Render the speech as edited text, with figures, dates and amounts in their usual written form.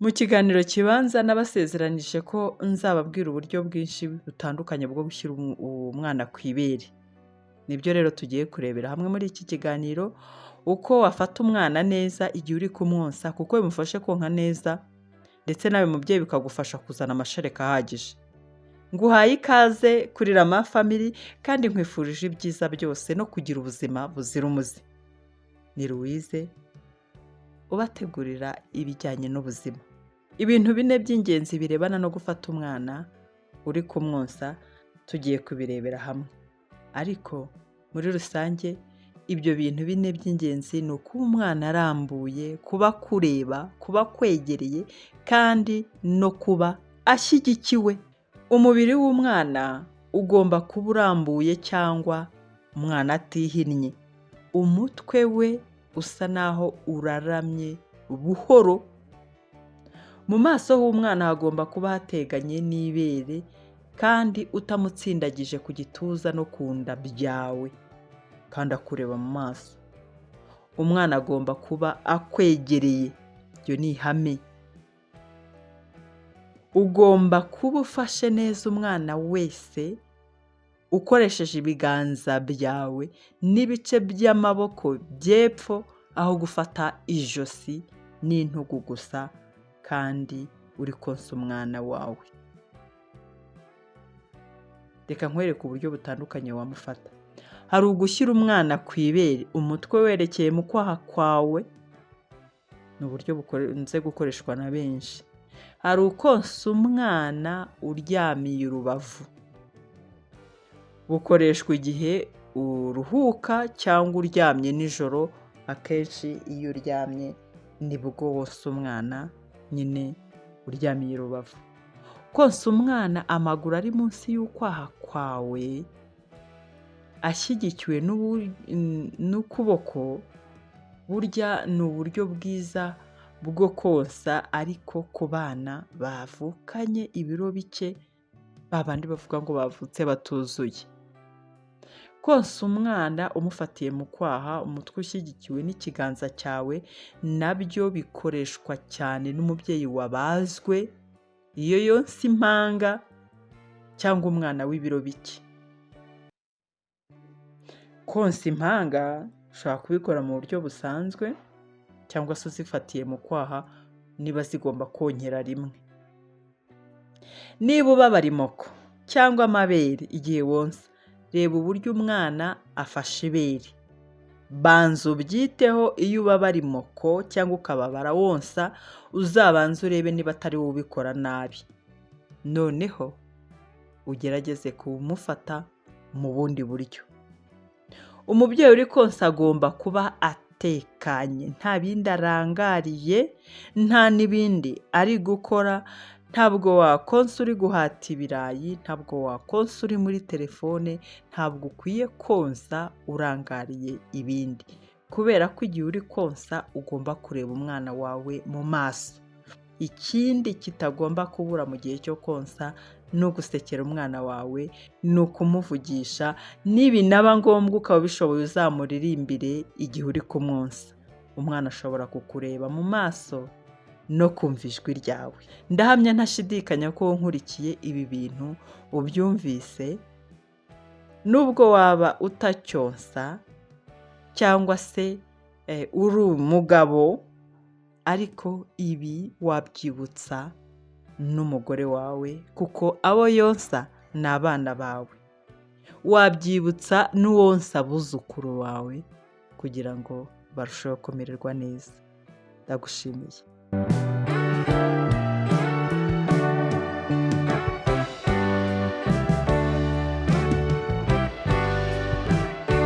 Mu kiganiro kibanza nabasezeranije ko nzababwira uburyo bwinshi butandukanye bwo gushyira umwana ku ibere. Nibyo rero tugiye kurebera hamwe muri iki kiganiro, uko wafata umwana neza igihe uri kumwonsa kuko bimufashe konka neza, ndetse nawe mubyeyi bikagufasha kuzana amashereka ahagije. Nguhaye ikaze kuri Rama Family kandi nkwifurije ibyiza byose no kugira ubuzima buzira umuze. Ni Louise ubategurira ibijyanye n'ubuzima. Ibintu bine by'ingenzi birebana no gufata umwana uri kumwonsa tugiye kubirebera hamwe. Ariko muri rusange ibyo bintu bine by'ingenzi ni ukuba umwana arambuye, kuba akureba, kuba akwegereye kandi no kuba ashyigikiwe. Umubiri w'umwana ugomba kuba urambuye cyangwa umwana atihinnye. Umutwe we usa naho uraramye buhoro. Mu maso h'umwana hagomba kuba hateganye n'ibere kandi utamutsindagije ku gituza no ku nda byawe kandi akureba mu maso. Umwana agomba kuba akwegereye, iryo ni ihame. Ugomba kuba ufashe neza umwana wese ukoresheje ibiganza byawe n'ibice by'amaboko by'epfo aho gufata ijosi n'intugu gusa kandi uri konsa umwana wawe. Reka nkwereke uburyo butandukanye wamufata. Hari ugushyira umwana ku ibere umutwe werekeye mu kwaha kwawe, ni uburyo bukunze gukoreshwa na benshi. Hari ukonsa umwana uryamiye urubavu, bukoreshwa igihe uruhuka cyangwa uryamye nijoro, akenshi iyo uryamye nibwo wonsa umwana nyine uryamiye urubavu. Konsa umwana amaguru ari munsi y'ukwaha kwawe ashyigikiwe n'ukuboko, burya ni uburyo bwiza bwo konsa ariko ku bana bavukanye ibiro bike, ba bandi bavuga ngo bavutse batuzuye. Konsa umwana umufatiye mu kwaha, umutwe ushyigikiwe n'ikiganza cyawe, nabyo bikoreshwa cyane n'umubyeyi wabazwe, iyo yonsa impanga cyangwa umwana w'ibiro bike. Konsa impanga ushobora kubikora mu buryo busanzwe cyangwa se uzifatiye mu kwaha niba zigomba konkera rimwe. Niba ubabara imoko cyangwa amabere igihe wonsa, reba uburyo umwana afashe ibere. Banza ubyiteho, iyo ubabara imoko cyangwa ukababara wonsa, uzabanze urebe niba atari wowe ubikora nabi. Noneho ugerageze kumufata mu bundi buryo. Umubyeyi uri konsa agomba kuba atekanye, nta bindi arangariye, nta n'ibindi ari gukora, ntabwo wakonsa uri guhata ibirayi, ntabwo wakonsa uri muri telefone, ntabwo ukwiye konsa urangariye ibindi. Kubera ko igihe uri konsa ugomba kureba umwana wawe mu maso. Ikindi kitagomba kubura mu gihe cyo konsa ni ugusekera umwana wawe, ni ukumuvugisha, nibinaba ngombwa ukaba ubishoboye uzamuririmbire igihe uri kumwonsa. Umwana ashobora kukureba mu maso no kumva ijwi ryawe. Ndahamya ntashidikanya ko nkurikiye ibi bintu ubyumvise, nubwo waba utacyonsa cyangwa se uri umugabo, ariko ibi wabyibutsa n'umugore wawe kuko abo yonsa ni abana bawe. Wabyibutsa n'uwonsa abuzukuru bawe kugira ngo barusheho kumererwa neza. Ndagushimiye.